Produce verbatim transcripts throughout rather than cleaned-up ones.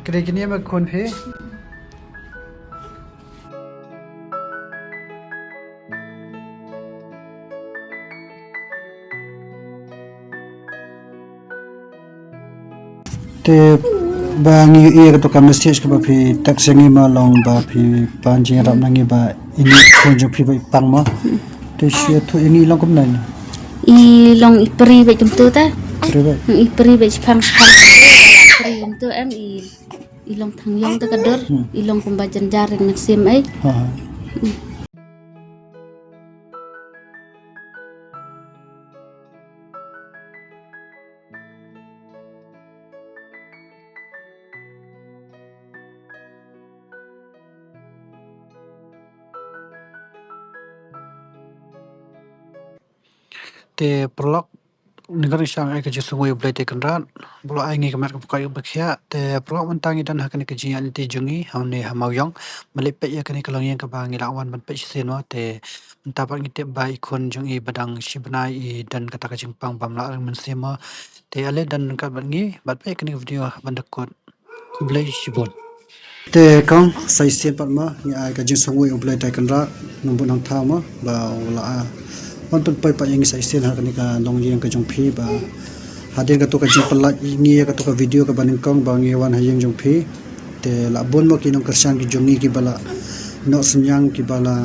Kine kine ma khun phi. Te ba ngi ïohi ïa kato ka message kaba phi text ïa ngi ma long ba phi pan jingïarap na ngi ba ine i khun jong phi ba i pang ma. Te shu ïathuh ïa ngi i long kumno ine? I long i pri bad kumto te. Pri bad. I pri bad shipang shipang. Pri kumto em i, i long thang ïong te ka dur. Hmm. I long kumba jynjar ring mynsiem ei. Ha, ha. Hmm. Te paralok, ngi kyrpad shang ai ka jingsngewbha ïa U Blei te Kynrad ba u la ai ngi ka met ka pyrkhat kaba khiah. Te paralok, mynta ngi don ha kane ka jingïaid lynti jong ngi hangne ha Mawïong. Ban leit peit ïa kane ka longïing kaba ngi la wan ban peit shisien mo. Te mynta pat ngi tip ba i khun jong i ba dang shi bnai i don kata ka jingpang bym lah ring mynsiem mo. Te ale don ryngkat bad ngi bad peit kane ka video haduh ban da kut. Khublei shibun. Te kong, sa shisien pat mo ngi ai ka jingsngewbha ïa U Blei te Kynrad, Nongbuh Nongthaw mo ba u la ai, ah, wan pynpoi pat ïa ngi sa shisien ha kane ka longïing ka jong phi ba hadien kato ka jingpynlait ïa ngi ïa kato ka video kaba nyngkong ba ngi wan ha ïing jong phi. Te la bun mo ki nongkyrshan ki jong ngi kiba la noh synñiang kiba la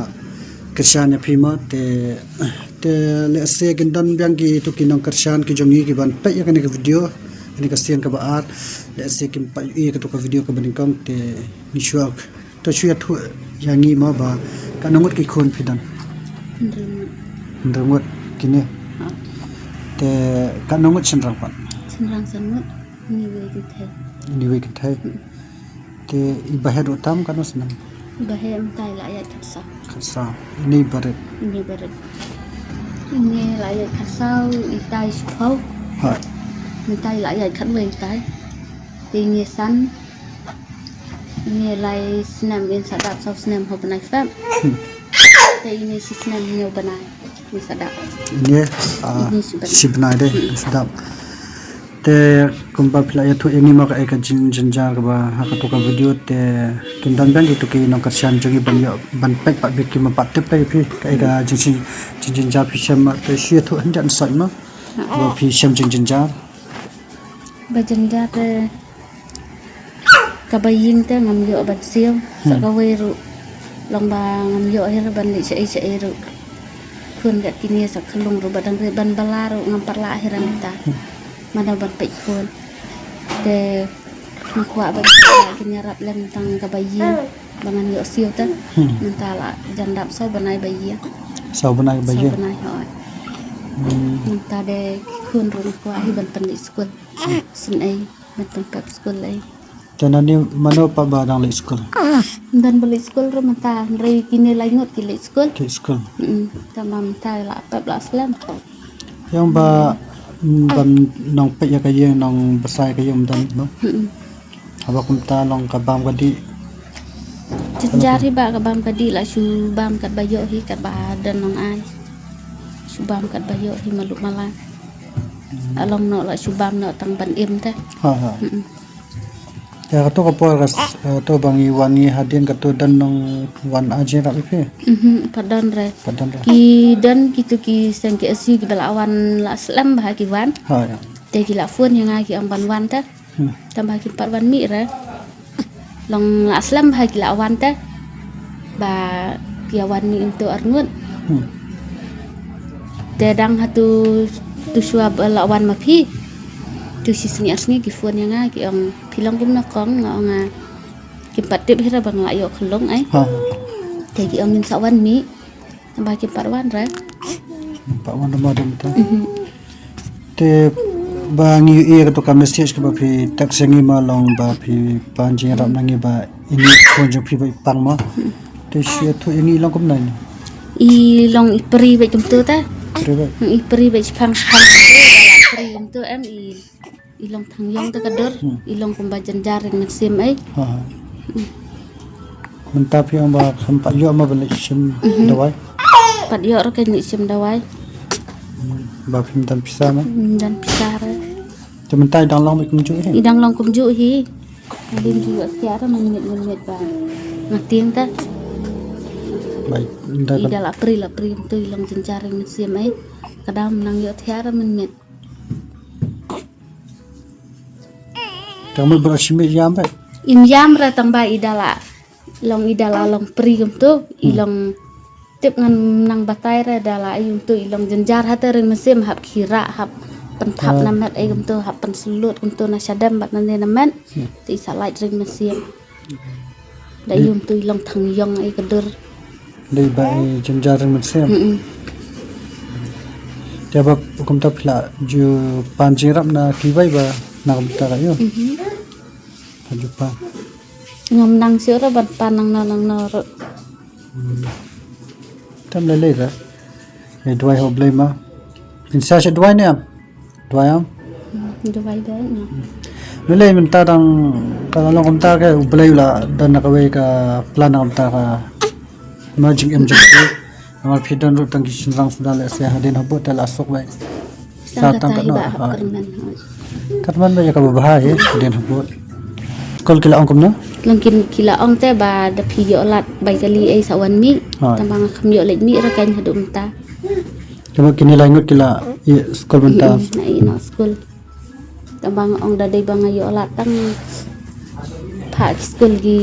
kyrshan ïa phi mo. Te, te lehse kin don biang kito ki nongkyrshan ki jong ngi kiban peit ïa kane ka video, kane ka sien kaba ar. Lehse kim pat ïohi ïa kato ka video kaba nyngkong te ngi shuwa. To shu ïathuh ïa ngi mo ba katno ngut ki khun phi don? Hynriew ngut. Hynriew ngut kine. Ha. Te katno ngut shynrang pat? Shynrang san ngut. Ine iwei kynthei. Ine iwei kynthei. Hmm. Te i ba heh ruh tam katno snem? I ba heh mynta i la ïaid khatsaw. Khatsaw. Ine i ba rit? Ine i ba rit. Ine i la ïaid khatsaw, itai shiphew. Ha. Mynta i la ïaid khatwei itai. Te ine i san. Ine i lai snem, in sa dap saw snem ha u bnai Feb. Hmm. Te ine i shi snem ine u bnai. In sa dap. Ine, ah, ine i shi bnai. Shi bnai de, hmm, in sa dap. Te kumba phi la ïathuh ïa ngi mo ka, eh, ka jing, jingjynjar kaba ha kato ka video te kin don biang kito ki nongkyrshan jong ngi ban ïoh ban peit pat ba kim pat tip ïa phi ka, eh, ka jing, jing, jingjynjar phi shem mo. Te shu ïathuh hynrei ngi sngewbha mo. Ba phi shem jingjynjar. Ba jynjar te kaba ïing te ngam ïoh ban siew. Sa, hmm, kawei ruh long ba ngam ïoh hi ruh ban leit shaei shaei ruh. Khun kat kine sa khyllung ruh ba dang rit ban bylla ruh ngam pat lah hi ruh mynta. Hmm. Mano ban peit khun. Te nga kwah ba kin ïarap lem tang kaba ïing ba ngan ïoh siew te. Hmm. Mynta la jan dap saw bnai ba ïing. Saw bnai ba ïing. Saw bnai, hooid. Hmm. Mynta de khun ruh nga kwah hi ban pynleit skul. Hmm. Sngewbha ban pynpep skul ei. Te nangne mano pat ba dang leit skul? Ym don ba leit skul ruh mynta, hynrei kine lai ngut ki leit skul. Leit skul. Mm, tangba mynta la pep la slem. Ïa ba, mm, ban nongpeit ïa ka ïing, nongbsa ïa ka ïing ym don mo? Mm. Haba kumta long ka bam ka dih. Jynjar hi ba ka bam ka dih la shu bam katba ïoh hi katba don nongai. Shu bam katba ïoh hi malu mala. Hmm. La long noh la shu bam noh tang ban im te. Ha, ha. Mm-mm. Te kato ka por ka s-, kato ba ngi wan ngi hadien kato don nongwan ai jingïarap ïa phi? Mhm, pat don re. Pat don re. Ki don kito ki seng ki S U kiba la wan la slem bha ki wan. Ha, ïa. Te ki la phone ïa nga ki ong ban wan te. Hmm. Tangba kim pat wan mih re. Long la slem bha ki la wan te. Ba ki ïa wan mih hynto arngut. Hmm. Te dang hato, to shuwa ba la wan ma phi. To shi sngi ar sngi ki phone ïa nga ki ong phi long kumno kong, nga ong nga kim pat tip hi re ba nga la ïoh khyllung ei. Ha. Te ki ong ngin sa wan mih. Tangba kim pat wan re. Kim pat wan re mo mynta. Mhm. Te ba ngi ïohi ïa kato ka message kaba phi text ïa ngi ma long ba phi pan jingïarap na ngi ba ine i khun jong phi ba i pang ma. Hmm. Te shu ïathuh ïa ngi i long kumno ine? I long i pri bad kumto te. Pri bad. Hmm, i pri bad shipang shipang. Pri kumto em i I long thang ïong te ka dur, hmm, i long kumba jynjar ring mynsiem ei. Ha, ha. Hmm. Mynta phi ong ba kham pat ïoh ma ban leit shim, mhm, dawai. Pat ïoh ruh kein leit shim dawai. Hmm. Ba phim don pisa ma? Phim don pisa re. Te mynta i dang long kumjuh hi? I dang long kumjuh hi. Hadien ju ïoh thiah ra mynmiet mynmiet ba nga tieng ta. Bai, da I ka da la pri la pri kumtu i long jynjar ring mynsiem ei. Ka dang nang ïoh thiah ra mynmiet. Tang mut ba shim ïam ba. Im ïam ra tang ba i da la long i da la long pri kumtu i long tip ngan nang batai ra da la ai kumtu i long jynjar hata ring mynsiem hap khira hap pynthap na met ai kumtu hap pynsulut kumtu na shadem bad na ne na met. Te i sa lait ring mynsiem. Da i kumtu i long thang ïong ai ka dur. Dei ba i jynjar ring mynsiem. Mm-mm. Te ba kumta phi la ju pan jingïarap na kiwei ba na kumta ka ïoh. Mhm. Ka ju pan. Ngam nang shuh ra ban pan nang no nang no ruh. Hmm. Tam lei lei ra. Ai duwai ha U Blei ma. Phin sa sha duwai ne em? Duwai em? Hmm, duwai dei na. Lei lei mynta dang ka la long kumta ka U Blei u la don na kawei ka plan na kumta ka ma jingim jong phi. Namar phi don ruh tang ki shynrang shuh da lehse hadien habud te la suk bai. Sa tang katno, hooid. Katno ba ïa kaba bha hi, dien habud. Skul ki la ong kumno? Long kin ki la ong te ba da phi ïoh lad bai kali ei sa wan mih. Hooid. Tang ba nga kham ïoh leit mih ra kan haduh mynta. Te ma kine lai ngut ki la ïa skul mynta. Mm, na ïa na skul. Tang ba nga ong da dei ba nga ïoh lad tang pha ki skul ki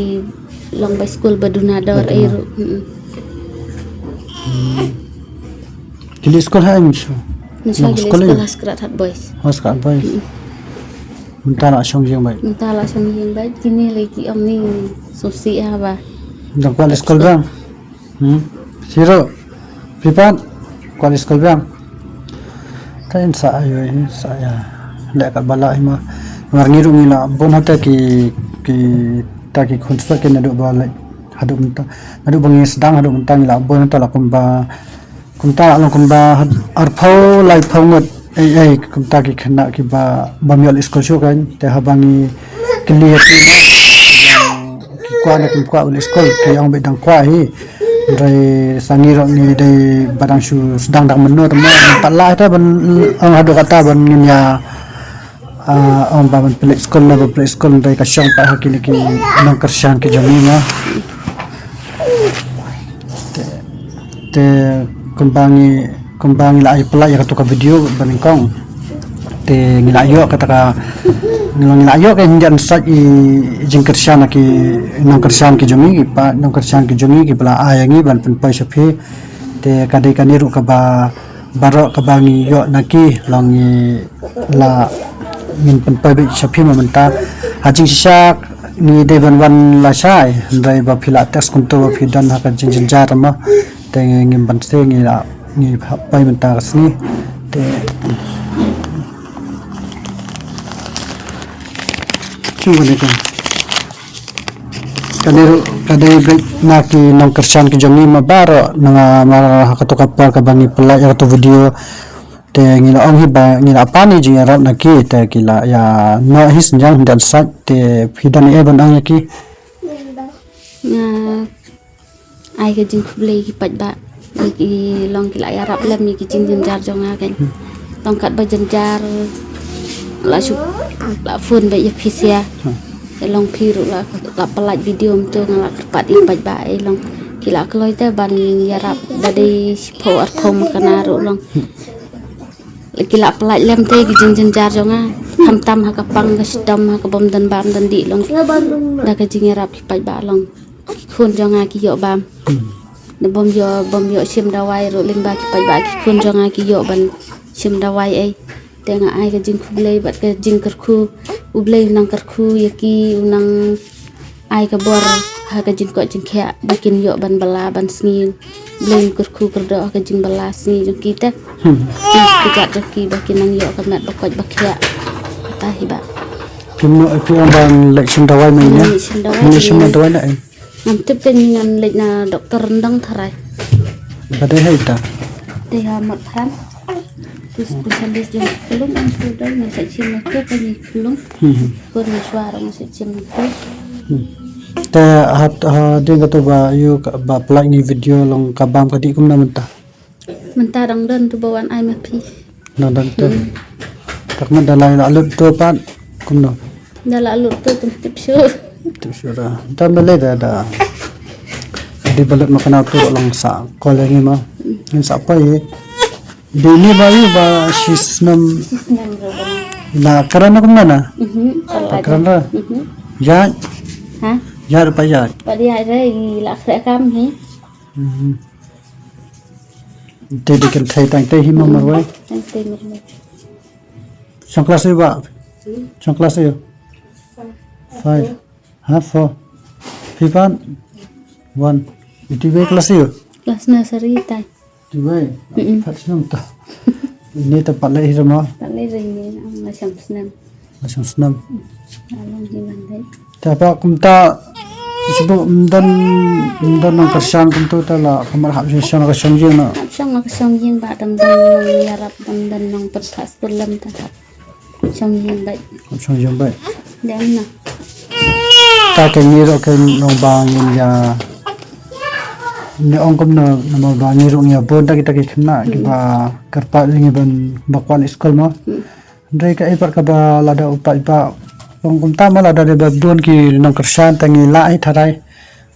long bai skul ba duna dor ei ruh. Mm. Ki leit skul ha ai mynshwa? Mynshwa ki leit skul ha Skrat Hat Boys. Ha Skrat Boys. Mynta la shong ïing bad. Mynta la shong ïing bad kine lei ki ong ni sngewsih ha ba. Dang kwah leit skul dang. Hmm. Siro. Pipan. Kwah leit skul biang. Ka in sa ayo in sa ya. Leh kat bala ima. Ngar ngi ruh ngi la bun hata ki ki ta ki khun swa ki naduh ba leh haduh mynta. Naduh ba ngi sdang haduh mynta ngi la bun hata la kumba kumta la long kumba arphew laiphew ngut. Ei ei kumta ki khynnah kiba bym ïoh leit skul shuh kan te haba ngi kylli ïa ki ki kwah ne kim kwah u leit skul ki ong ba dang kwah hi. Hynrei sa ngi ruh ngi dei ba dang shu sdang dang mynno te mo pat lah te ban ong haduh kata ban ngin ïa ong ba ban pynleit skul ne ba pynleit skul hynrei ka shong pat ha kine ki nongkyrshan ki jong ngi nga. Te, te kumba ngi kumba ngi la ai pynlait ïa katu ka video ba nyngkong. Te ngi la ïoh kata ka ngi la ïoh ka hyndiat sait i jingkyrshan ki nongkyrshan ki jong ngi ki pa nongkyrshan ki jong ngi kiba la ai ïa ngi ban pynpoi sha phi. Te ka dei kane ruh kaba baroh kaba ngi ïoh na ki long ngi la ngin pynpoi beit sha phi ma mynta. Ha jingshisha ngi dei ban wan lashai hynrei ba phi la text kumta ba phi don ha ka jingjynjar ma. Te ngi ngim banse ngi la ngi hap poi mynta ka sngi. Te shu wan ïa ka. Ka dei ruh ka dei beit na ki nongkyrshan ki jong ngi ma baroh nanga mar ha katu ka por kaba ngi pynlait ïa katu video. Te ngi la ong hi ba ngi la pan ïa jingïarap na ki te ki la ïa noh hi synjang hynda sait te phi don ei ban ong ïa ki. Nga ai ka jingkhublei ki paidbah. Ki long ki la ïarap lem ïa ki jingjynjar jong nga kan. Tang kat ba jynjar la shu la phone ba ïa phi sia. Te long phi ruh la la pynlait video mynta nga la kyrpad ïa ki paidbah ei long ki la kloi te ban ïarap da dei shiphew arphew ma kane ruh long. Ki la pynlait lem te ki jingjynjar jong nga. Khamtam ha ka pang ka shitom ha ka bym don bam don dih long. Da ka jingïarap ki paidbah long. Ki khun jong nga ki ïoh bam. Da bym ïoh bym ïoh shim dawai ruh lyngba ki paidbah ki khun jong nga ki ïoh ban shim dawai ei. Te nga ai ka jingkhublei bad ka jingkyrkhu. U Blei u nang kyrkhu ïa ki u nang ai ka bor ha ka jingkoit jingkhiah ba kin ïoh ban bylla ban sngi. Blei un kyrkhu kyrdoh ha ka jingbylla sngi jong ki te. Ki kjat jong ki ba kin nang ïoh ka met ba koit ba khiah. Kata hi ba. Phim noh phi ong ban leit shim dawai mynne. Leit shim dawai. Phim leit shim dawai na em. Ngam tip ka ngi ngan leit na doktor ryndong tharai. Ba dei ha ita. Dei ha Motphran. Tu specialist jong khulung ang tu dei nga sa shim na tu ka ngi khulung. Ko na shwa rong sa shim na tu. Te ha ha ding ka tu ba yu ba pynlait ngi video long ka bam ka dih kumno mynta. Mynta dang don tu ba wan ai ma phi. Dang don tu. Tak mynta lai la lut tu pat kumno. Da la lut tu tum tip shu. Tip shu da. Da me le da da. Di balut ma kana tu lang sa. Ko le ngi ma. Ngin sa poi. Di ni ba yu ba shisnem. Shisnem ro ba. Na karana kumna na. Mhm. Karana. Mhm. Ya. Ha? Ya pa ya. Pa ya re i la kre kam hi. Mhm. Te di kan thai tang te hi ma marwai. Tang te marwai. Chong class ïa ba. Chong class ïa. Five. Ha, four. Phi pat? One. Iti bai class ïa? Class nursery tai. Iti bai? Mm-mm. Pat snem ta. Ini ta pat leh hi rama. Pat leh ring ni ang la sham snem. La sham snem. Along hi ban dai. Ta pa kumta. Sibu mdan mdan nang kershan kumtu ta la kamar hap shan ka shong jing na. Hap shong ka shong jing ba dam dam nang yarap dam dam nang pyrthas tulam ta. Shong ïing bad. Shong ïing bad. Dem na. Ta ka ngi ruh ka nong ba ngin ïa. Ni ong kum na namar ba ngi ruh ngi ïa bun ta kita ki khynnah kiba kyrpad ngi ban ba kwah leit skul mo. Hynrei ka ei pat kaba lada u pat ba ong kumta mo lada dei ba bun ki nongkyrshan ta ngi lah hi tharai.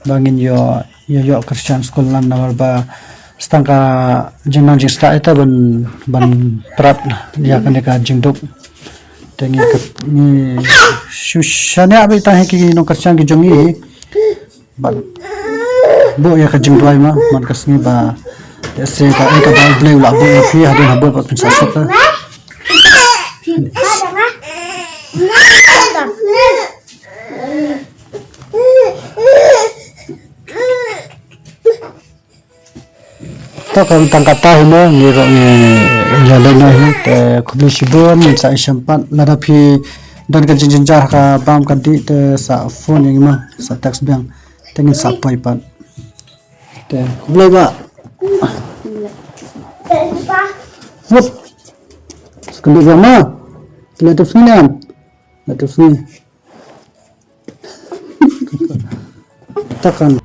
Ba ngin ïoh ïoh ïoh kyrshan skul lang namar ba stang ka jingnang jingstad ita ban ban prat ïa kane ka jingduk. Te ngi ka ngi shu shaniah beit tang hi ki nongkyrshan ki jong ngi. Ban buh ïa ka jingduwai ma man ka sngi ba ïa se ka ei ka ba U Blei u la buh ïa phi hadien ha buh ba phin sa suk ka. To ka tang kata hi mo ngi ruh ngi ïa leh noh hi te khublei shibun ngin sa ïashem pat lada phi don ka jingjynjar ka bam ka dih te sa phone ïa ngi mo sa text biang te ngin sa poi pat. Te khublei ba. Hup. Sekali biang mo. Leh tu sngi nam. Leh tu sngi. Takan.